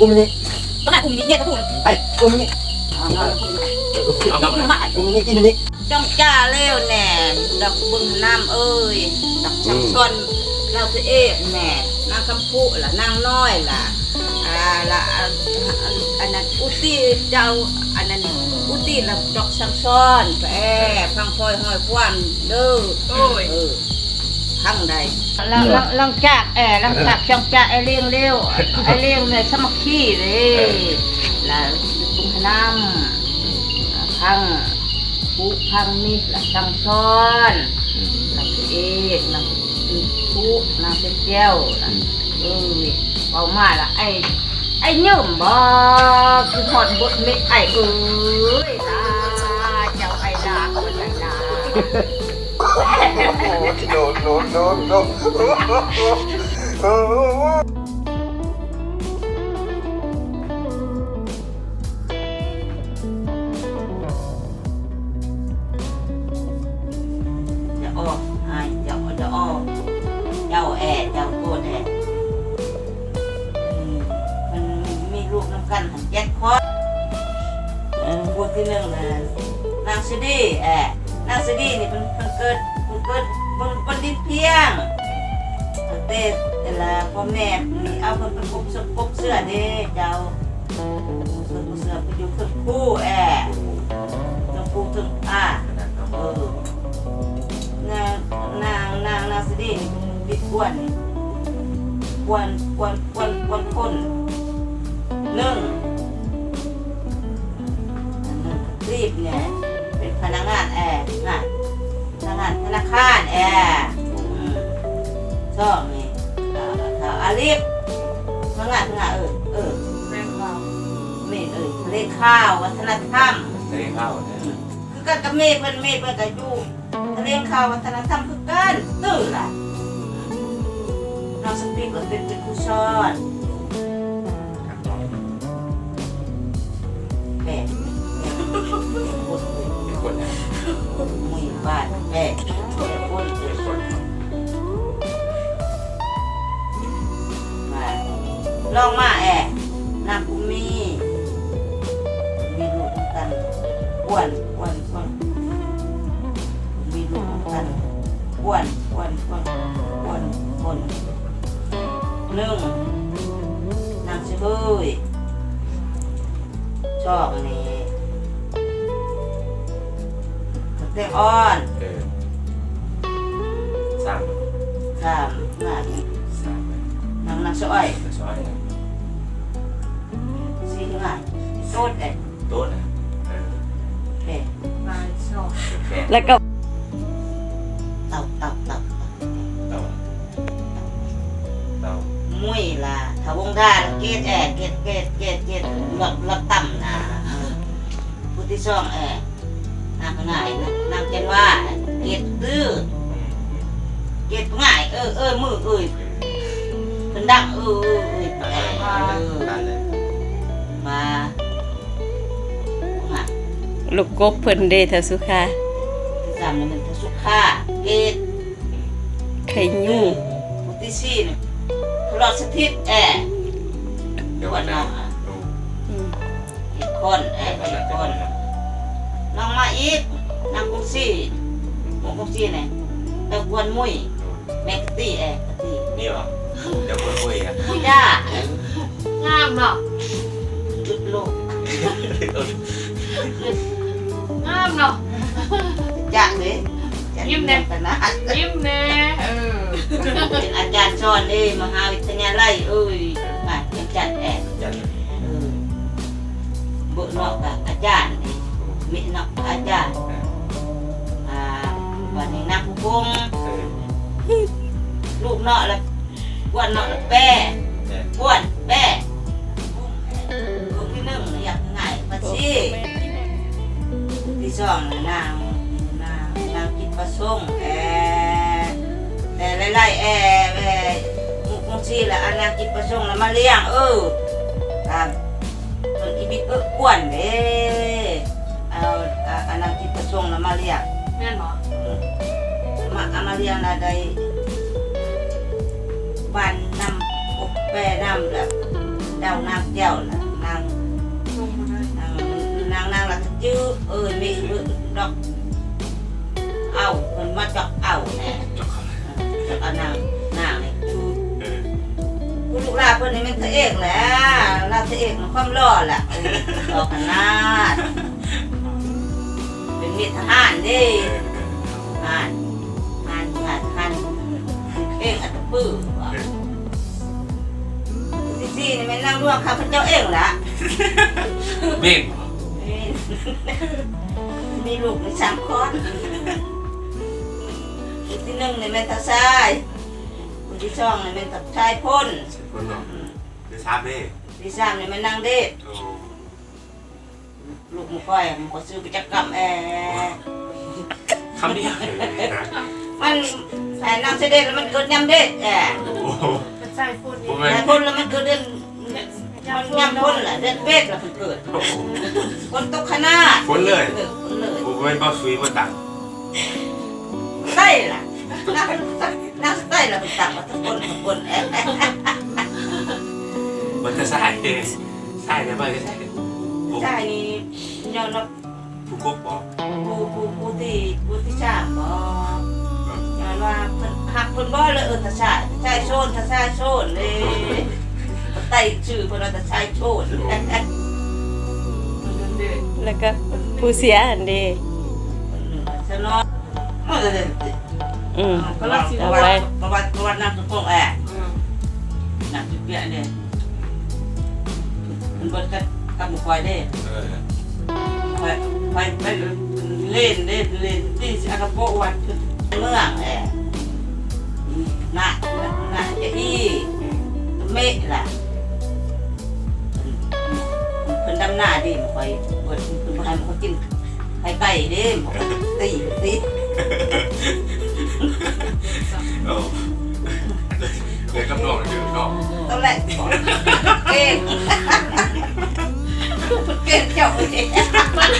ອຸມນີ້ ປະມານອຸມນີ້ ເຮັດກະທຸງ ໄປ ອຸມນີ້ ເອົາ ອຸມນີ້ ກິນນີ້ ຈ້ອງຈ້າເລວແນ່ ດອກເບິ່ງນຳເອີຍ ດອກ ອືມ ຊ່າງຊອນ ລາວສະເອດແນ່ ນາງຄຳພຸລະ ນາງນ້ອຍລະ ອ່າ ລະ ອັນ ອັນ ອັນນັ້ນ ອຸຕິເຈົ້າ ອັນນັ້ນ ອຸຕິລະ ດອກ ຊ່າງຊອນ ແອ ຟັງພອຍຫ້ອຍຄວາມເດີ ໂອ້ຍ ເອີ ທາງໃດ ຫຼັງ ຫຼັງ ຫຼັງຈາກ ເອີ ຫຼັງຈາກ ຊ່ອງຈາກ ໄອ້ລ້ຽງແລ້ວ ໄອ້ລ້ຽງແມ່ສາມັກຄີເດ້ ເອີ ລະ ກຸງພະນຳ ອືມ ທາງປຸ ທາງມິດ ລະ ຊ່າງຊອນ ອືມ ນາງເອກ ນາງ ທຸ ນາງເປັນແກ້ວ ອືມ ເອີຍ ເວົ້າມາລະ ໄອ້ ໄອ້ຍືມບໍ່ ຄືຮອດບົດເມັດ ໄອ້ເອີຍ ລາ ເຈົ້າໄອ້ລາ ເອີຍ ໄອ້ລາ. No, no, no, no. ຢ່າອອກ ອ້າຍ ຢ່າ ຢ່າອອກ ເຈົ້າແອ ເຈົ້າໂກດແອ ເພິ່ນມີລູກນຳກັນຫັ້ນເຈັດຄົນ ເອີ ຜູ້ທີໜຶ່ງນະ ນາງສະດີ ແອ ນາງສະດີນີ້ເພິ່ນ ເພິ່ນເກີດ ເພິ່ນເກີດ ເພິ່ນ ເພິ່ນດິນພຽງ ຕັ້ງແຕ່ ແຕ່ລະພໍ່ແມ່ນີ້ເອົາເພິ່ນໄປກົບ ກົບເຊື້ອເດ້ເຈົ້າ. ເພິ່ນບໍ່ເຊື່ອ ໄປຢູ່ເທິງພູແອ ເທິງພູເທິງອາ ເອີ ນາງ ນາງ ນາງ ນາງສະດີນີ້ເປັນວິດກວນ ກວນ ກວນ ກວນ ກວນຄົນ ໜຶ່ງ ອັນນັ້ນ ລີບແນ່ເປັນພະນັກງານແອ ນະ ພະນັກງານທະນາຄານແອ ອືມ ສອງນີ້ ເອີ ອາລີບ ພະນັກງານ ພະນັກງານ ເອີ ເອີ ຖະແຫຼງຂ່າວ ແມ່ນ ເອີ ຖະແຫຼງຂ່າວວັດທະນະທຳ ຖະແຫຼງຂ່າວ ອືມ ຄືກັນກັບແມ່ເພິ່ນ ແມ່ເພິ່ນກໍຢູ່ຖະແຫຼງຂ່າວວັດທະນະທຳຄືກັນ ຕື້ລະ ອືມ ນ້ອງສະປີກກໍເປັນ ເປັນຄູສອນ. ແປດ ແປດຄົນ ແປດຄົນນະ ມີບ້ານແປດ ແປດຄົນ ແປດຄົນ ມາ ລອງມາແອ ນາງຜູ້ມີ ມີລູກນຳກັນ ອ້ວນ ອ້ວນ ອ້ວນ ມີລູກນຳກັນ ອ້ວນ ອ້ວນ ອ້ວນ ອ້ວນ ອ້ວນ ໜຶ່ງ ນາງສະເຮີຍ ສອງນີ້ ບັກແຕງອ່ອນ ເອີ ສາມ ສາມ ນາງ ສາມ ນາງ ນາງສະອອຍ ນາງສະອອຍ ອືມ ໂຕດເດ້ ໂຕດນະ ເອີ ແມ່ນ ແລ້ວກໍ ເຕົາ ເຕົາ ເຕົາ ເຕົາ ເຕົາ ມຸ້ຍລະ ທະວົງດາ ເກດແອ ເກດ ເກດ ເກດ ເກດ ລັບ ລັບຕ່ຳນະ ເອີ ຜູ້ທີສອງແອ ນາງຫາຍ ນາງຈັນວາ ເກດຕື້ ເກດງ່າຍ ເອີ ເອີ ມື ເອີຍ ເພິ່ນດັງ ເອີ ເອີ ເອີ ເອີ ມາ ມາ ລູກກົບເພິ່ນເດ ທ້າວສຸຂາ ທີສາມນີ້ແມ່ນທ້າວສຸຂາ ເກດ ໄຂ່ຍຸງ ຜູ້ທີສີ່ນີ້ ພະລອດສະຖິດ ແອ ເດີວັນນະ ອືມ ອີກຄົນ ເອີ ອີກຄົນ ນ້ອງມາອີກ ນາງກຸງສີ ນາງກຸງສີແນ່ ຕາກວນມຸ້ຍ ແມ່ກະຕິ ເອີ ກະຕິ ນີ້ຫວາ? ຕາກວນມຸ້ຍອະ ງາມເນາະ ຈຸດໂລກ ງາມເນາະ ຈະເດ້ ຍິ້ມແນ່ ຍິ້ມແນ່ ເອີ ເປັນອາຈານສອນເດ້ ມະຫາວິທະຍາໄລ ເອີຍ ມາຈັດແອ ຈັດ ເອີ ເບິ່ງເນາະ ກະອາຈານເດ້ ເມະເນາະ ອາຈານ ອ່າ ບາດນີ້ນາງຜູ້ປົງ ເອີ ລູກເນາະ ລະກວນເນາະ ລະແປ ແປ ກວນ ແປ ຜູ້ທີໜຶ່ງຢາກງ່າຍ ປາຊີ ຜູ້ທີສອງນາງ ນາງ ນາງຈິດປະສົງ ແອ ແຕ່ຫຼາຍໆ ແອ ແອ ໝູ່ກົງສີລະ ອາ ນາງຈິດປະສົງລະມາລ້ຽງ ເອີ ຕາມ ເພິ່ນອີບິດເອິກກວນເດ້ ເອົາ ອາ ອານາງຈິດປະສົງລະມາລ້ຽງ ແມ່ນບໍ່? ອືມ ມາ ເອົາມາລ້ຽງລະໄດ້ ບ້ານນຳ ອົກແປນຳ ລະດາວນາງແກ້ວລະ ນາງ ນາງ ນາງ ນາງລະກະຈື່ ເອີຍ ເມະເບິ່ງດອກ ເອົາ ເພິ່ນມາຈອກເອົາແນ່ ຈອກເອົາ ເອີ ຈອກເອົານາງ ນາງນີ້ ເອີ ຜູ້ລູກຫຼານເພິ່ນນີ້ແມ່ນພະເອກແຫຼະ ລາວພະເອກນະ ຄວາມຫຼໍ່ລະ ເອີ ຫຼໍ່ຂະໜາດ ເປັນເມຍທະຫານເດ້ ເອີ ທະຫານ ທະຫານ ທະຫານ ເອງອັດຕະປື ເອີ ທີສີ່ນີ້ແມ່ນນາງຫຼວງຂ້າພະເຈົ້າເອງລະ ແມ່ນບໍ່? ແມ່ນ ມີລູກມີສາມຄົນ ຜູ້ທີໜຶ່ງນີ້ແມ່ນທ້າວຊາຍ ຜູ້ທີສອງນີ້ແມ່ນທ້າວຊາຍພົນ ຊາຍພົນເນາະ ທີສາມເດ້ ທີສາມນີ້ແມ່ນນາງເດດ ໂອ້ ລູກໝູ່ຂ້ອຍ ໝູ່ຂ້ອຍຊື່ປະຈັກກຳແອ ຄຳດຽວ ມັນ ໄອ້ນາງຊາຍເດດລະມັນເກີດຍາມເດດແອ ໂອ້ ຊາຍພົນ ຊາຍພົນລະມັນເກີດເດືອນ ມັນຍາມພົນລະ ເດືອນເປັດລະເພິ່ນເກີດ ໂອ້ ຝົນຕົກຂະໜາດ ຝົນເລີຍ ເອີ ຝົນເລີຍ ໂອ້ ບໍ່ແມ່ນເບົາສຸຍບໍ່ຕັງ ໃສ່ລະ ນາງ ນາງສະໄຕລະເພິ່ນຕັກມາທຸກຄົນທຸກຄົນ ເບິດແຕ່ຊາຍເດ້ ຊາຍແຕ່ເບິດແຕ່ຊາຍ ຊາຍນີ້ຍ້ອນວ່າ ຜູ້ກົກບໍ່? ຜູ້ ຜູ້ ຜູ້ທີ ຜູ້ທີສາມບໍ່? ຍ້ອນວ່າເພິ່ນຮັກເພິ່ນບໍ່ ເລີຍເອີ້ນຕາຊາຍ ຕາຊາຍໂຊນ ຕາຊາຍໂຊນເດ້ ໄຕຊື່ເພິ່ນວ່າຕາຊາຍໂຊນ ແລ້ວກໍຜູ້ເສຍຫັ້ນເດ້ ສະໜອງ ອືມ ປະຫວັດ ປະຫວັດ ປະຫວັດນາງສົມພອງແອ ອືມ ນາງເປຍເດ້ ມັນເບິດກັບ ກັບໝູ່ຂ້ອຍເດ້ ເອີ ຂ້ອຍ ຂ້ອຍໄປຫຼິ້ນເດ້ ຫຼິ້ນຕີຊິອາກະໂປະວັດເມືອງແອ ນະ ນະ ນະຈະອີ ເມະລະ ເພິ່ນ ເພິ່ນດຳນາດີ ຂ້ອຍ ເພິ່ນ ເພິ່ນບໍ່ໃຫ້ຂ້ອຍກິນ ໄຂ່ໄກ່ເດ້ ບໍ່ ຕີ ຕີ ໂອ້ ເດີນກັບນ້ອງ ເດີນກັບນ້ອງ ຕອນແລກ ເກັ່ງ ເກັ່ງເຈົ້າເອີຍ ມັນ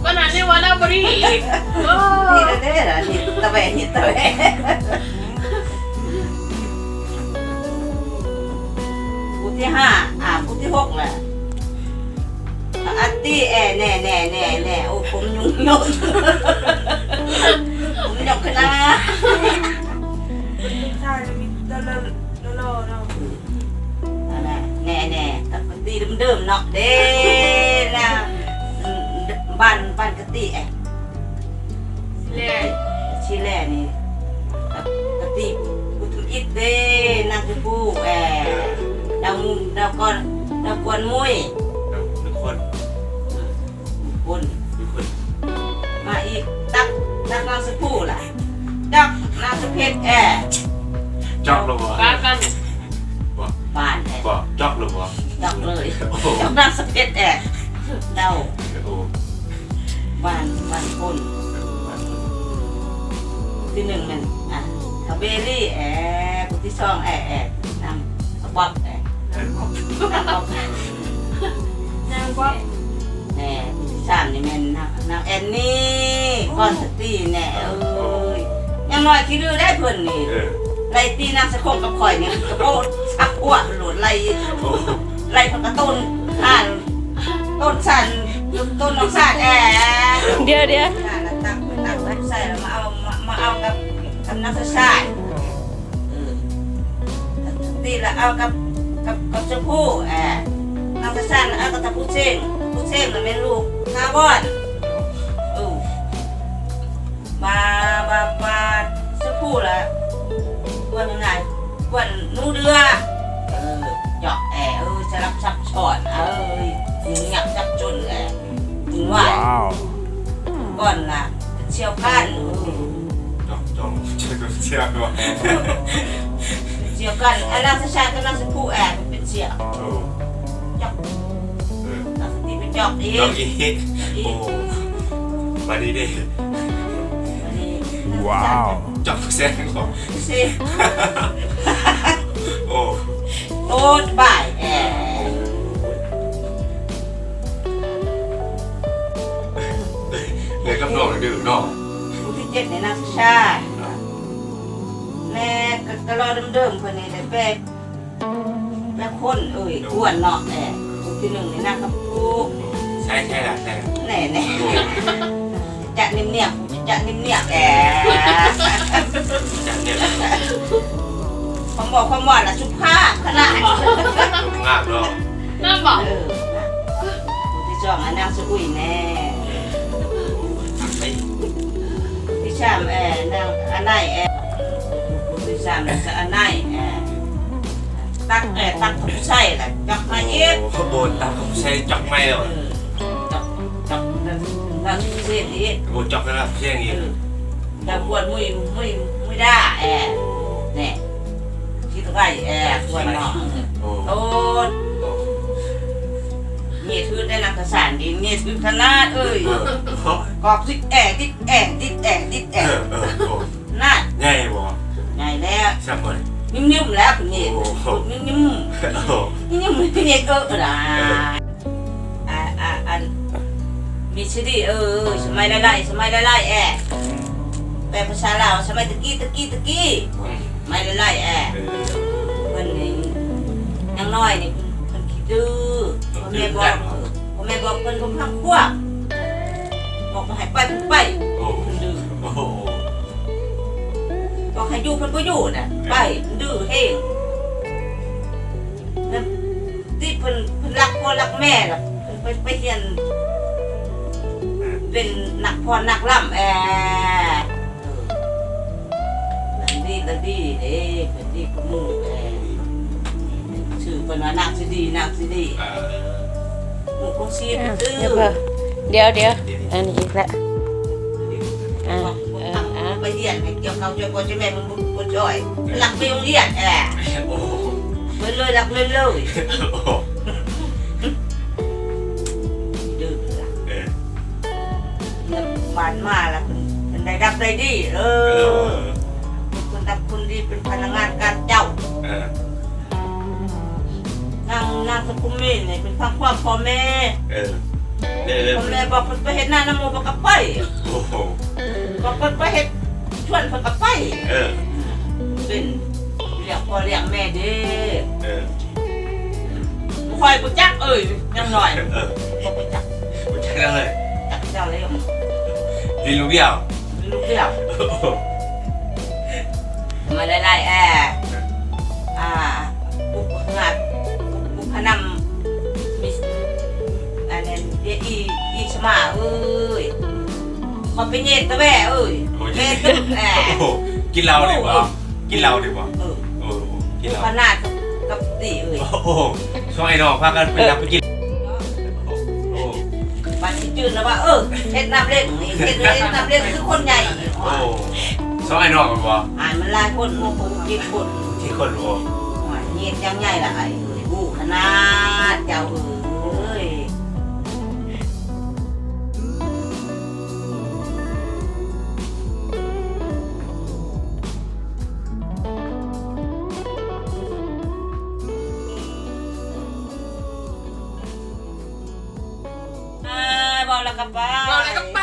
ມັນອັນນີ້ວ່າລາວບໍ່ດີອີກ ໂອ້ ນີ້ລະເດ້ລະ ນີ້ຕະແວງ ນີ້ຕະແວງ ຜູ້ທີຫ້າ ອ່າ ຜູ້ທີຫົກລະ ອາຕິ ແອ ແນ່ ແນ່ ແນ່ ແນ່ ໂອ້ ຜົມຫຍຸ້ງ ຫຍຸ້ງ ຜົມຫຍຸ້ງຂະໜາດ ຜູ້ຊາຍມີແຕ່ຫຼໍ່ ຫຼໍ່ເນາະ ອັນນັ້ນ ແນ່ ແນ່ ກະຕິເດີມໆ ເນາະ ເດ້ນະ ບ້ານ ບ້ານກະຕິ ແອ ແລ ຊີແລນີ້ ກະຕິ ອຸທຸມອິດເດ້ ນາງຊະພູ ແອ ດາວມຸມ ດາວກອນ ດາວກວນມຸ້ຍ ດາວ ໜຶ່ງຄົນ ຄົນ ມີຄົນ ມາອີກ ຕັກ ຕັກນາງສະພູລະ ຈອກນາງສະເພັດແອ ຈອກແລ້ວບໍ່? ປານນັ້ນ ບໍ່ ປານແອ ບໍ່ ຈອກແລ້ວບໍ່? ຈອກເລີຍ ໂອ້ ຈອກນາງສະເພັດແອ ເຈົ້າ ໂອ້ ຫວານ ຫວານຄົນ ເອີ ຫວານຄົນ ທີໜຶ່ງແມ່ນ ອ່າ ກະເບລີແອ ຜູ້ທີສອງແອ ແອ ນາງກະປອບແອ ນາງກະປອບ ນາງກະປອບ ແນ່ ຜູ້ທີສາມນີ້ແມ່ນນາງ ນາງແອນນີ ໂອ້ ກອນສະຕີແນ່ ເອີ ເອີ ຍັງນ້ອຍຂີ້ດື້ໄດ້ເພິ່ນນີ້ ເອີ ໄລ່ຕີນາງສະຄົງກັບຂ້ອຍນີ້ ໂອ້ ສັກຫົວໂລດ ໄລ່ ໂອ້ ໄລ່ເພິ່ນກະຕົ້ນ ອ່າ ຕົ້ນສັນ ຕົ້ນນ້ອງສາດແອ ດຽວໆ ອ່າ ຕັກ ຕັກໃສ່ແລ້ວມາເອົາ ມາ ມາເອົາກັບ ກັບນາງສາສາຍ ເອີ ຕີລະເອົາກັບ ກັບ ກັບຊະພູ ເອີ ນາງສາສາຍລະເອົາກັບຕາຜູ້ເສັງ ຜູ້ເສັງລະແມ່ນລູກທາວອນ ເອີ ບາ ບາ ບາ ຊະພູລະ ກວນຍັງໄງ ກວນໜູເດືອ ເອີ ຈອກແອ ເອີ ສະຫຼັບຊັບຊ້ອນ ເອີ ຫຍຸ້ງຍາກສັບສົນແອ ຫວຸ່ນວາຍ ວ້າວ ກ່ອນລະ ເປັນສ່ຽວກັນ ເອີ ຈອກ ຈອກ ຈອກ ເປັນສ່ຽວກັນ ອັນນາງສາສາຍກັບນາງຊະພູແອ ເປັນສ່ຽວ ໂອ້ ຈອກ ເອີ ນາງສະຕີໄປຈອກອີກ ຈອກອີກ ໂອ້ ບາດນີ້ເດ້ ບາດນີ້ ວ້າວ ຈອກແຊງ ຊິ ໂອ້ ໂອ້ ສະບາຍແອ ເລີຍກັບນ້ອງດື້ເນາະ ຜູ້ທີເຈັດໃນນາງສາສາຍ ແລະ ກະ ກະລໍເດີມໆ ເພິ່ນນີ້ແຫຼະ ແປ ແປຄົນເອີຍ ໂດຍ ກວນເນາະ ແອ ຜູ້ທີໜຶ່ງໃນນາງກະປູ ໃຊ່ ໃຊ່ລະ ໃຊ່ລະ ແນ່ໆ ໂດຍ ຈະເນຍບໆ ຈະເນຍບໆ ແອ ຈະເນຍບ ຄວາມເວົ້າຄວາມວ່າລະສຸພາບຂະໜາດ ງາມເນາະ ງາມບໍ່? ເອີ ຜູ້ທີສອງ ອາ ນາງສະອຸຍແນ່ ຜູ້ທີສາມ ເອີ ນາງອາໄນ ເອີ ຜູ້ທີສາມ ນາງສະອາໄນ ເອີ ຕັກ ເອີ ຕັກເຂົ້າໃສ່ລະ ຈອກມາອີກ ໂອ້ ໂດນຕັກເຂົ້າໃສ່ ຈອກໃໝ່ແລ້ວ ເອີ ຈອກ ຈອກ ລາວຊິເສດອີກ ໂອ້ ຈອກລາວຊິເສດອີກ ເອີ ລາວກວນມຸຍ ມຸຍ ມຸຍດາ ແອ ແນ່ ຄິດໄວແອ ກວນເນາະ ໂອ້ ໂອ້ ໂອ້ ເງືອດຮືດໄດ້ນຳກະສານດີ ເງືອດຮືດຂະໜາດເອີຍ ເອີ ກອບດິດແອ ດິດແອ ດິດແອ ດິດແອ ເອີ ເອີ ໂອ້ ນາ ໃຫຍ່ບໍ່? ໃຫຍ່ແລ້ວ ຊຳບໍ່? ຫຍຸ້ມໆ ແລ້ວເພິ່ນເງືອດ ໂອ້ ຫຍຸ້ມໆ ໂອ້ ຫຍຸ້ມໆ ເງືອດເອີລະ ເອີ ອາ ອາ ອັນ ມີຊີດີ ເອີ ສະໄໝລະໄລ ສະໄໝລະໄລແອ ແປພາສາລາວ ສະໄໝຕະກີ້ ຕະກີ້ ຕະກີ້ ອືມ ສະໄໝລະໄລແອ ເອີ ເພິ່ນນີ້ຍັງນ້ອຍນີ້ ເພິ່ນຂີ້ດື້ ພໍ່ແມ່ບອກ ພໍ່ແມ່ບອກເພິ່ນ ເພິ່ນພັງຄວາມ ບອກວ່າໃຫ້ໄປ ເພິ່ນໄປ ໂອ້ ເພິ່ນດື້ ໂອ້ ບອກໃຫ້ຢູ່ ເພິ່ນບໍ່ຢູ່ນະ ເອີ ໄປ ເພິ່ນດື້ແຮງ ແລ້ວຕິເພິ່ນ ເພິ່ນລັກພໍ່ລັກແມ່ລະ ເພິ່ນໄປ ໄປຮຽນ ເປັນນັກຟ້ອນນັກລຳແອ ເອີ ລະດີ ລະດີເດ້ ລະດີກວ່າໝູ່ແອ ຊື່ເພິ່ນວ່ານາງຊິດີ ນາງຊິດີ ເອີ ໝູ່ກົງຊີ ອ່າ ດຽວ ດຽວ ອັນນີ້ອີກແລ້ວ ອ່າ ເອີ ອ່າ ໄປຮຽນໃຫ້ກ່ຽວເຂົ້າ ຊ່ວຍພໍ່ຊ່ວຍແມ່ ບໍ່ ບໍ່ຊ່ອຍ ລັກໄປໂຮງຮຽນແອ ໂອ້ ເພິ່ນເລີຍ ລັກເລີຍ ໂອ້ ດື້ລະ ເອີ ບາດມາລະ ເພິ່ນ ເພິ່ນໄດ້ຮັບໄດ້ດີ ເອີ ເອີ ເປັນຄົນຮັບຄົນດີ ເປັນພະນັກງານການເຈົ້າ ເອີ ນາງ ນາງສະກຸມມີນີ້ເປັນທາງຄວາມພໍ່ແມ່ ເອີ ພໍ່ແມ່ບອກເພິ່ນໄປເຮັດນານຳໝູ່ເພິ່ນກະໄປ ໂອ້ໂຫ ບອກເພິ່ນໄປເຮັດສວນເພິ່ນກະໄປ ເອີ ເປັນລ້ຽງພໍ່ລ້ຽງແມ່ເດ້ ເອີ ຂ້ອຍບໍ່ຈັກເອີຍ ຍັງນ້ອຍ ເອີ ບໍ່ຈັກ ບໍ່ຈັກເລີຍ ຈັກເຈົ້າເລີຍ ມີລູກດຽວ ລູກດຽວ ມາໄລ່ໆ ແອ ອ່າ ປຸກຫາ ປຸກຫານຳ ມີ ອັນນັ້ນ ອີ ອີສະໝາເອີຍ ຂໍໄປເຫຍດຕະແວເອີຍ ໂອ້ຍ ແມ່ຕຶກແອ ໂອ້ ກິນເຫຼົ້ານີ້ບໍ່? ກິນເຫຼົ້ານີ້ບໍ່? ເອີ ໂອ້ ກິນເຫຼົ້າ ຂະໜາດກັບ ກັບຕີເອີຍ ໂອ້ ຊ່ວງໄອ້ນ້ອງພາກັນໄປ ເອີ ລັກໄປກິນ ໂອ້ ບາດຊິຈື່ ຕື່ນແລ້ວວ່າ ເອີ ເຮັດນ້ຳເລັກນີ້ ເຮັດ ເຮັດນ້ຳເລັກຄືຄົນໃຫຍ່. ໂອ້ ສອງອ້າຍນ້ອງແມ່ນບໍ່? ອ້າຍມັນຫຼາຍຄົນ ຫົກຄົນ ເຈັດຄົນ ເຈັດຄົນ. ໂອ້ ໂອ້ຍ ເຮັດຫຍັງໃຫຍ່ລະອ້າຍເອີຍ ຮູ້ຂະໜາດເຈົ້າເອີຍ. ອ້າຍ ເວົ້າແລ້ວກໍໄປ ເວົ້າແລ້ວກໍໄປ.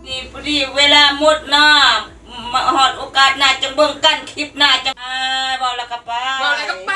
ນີ້ພໍດີເວລາໝົດເນາະ ມາຮອດໂອກາດໜ້າຈັ່ງເບິ່ງກັນ ຄລິບໜ້າຈັ່ງ ອ້າຍ ເວົ້າແລ້ວກໍໄປ ເວົ້າແລ້ວກໍໄປ.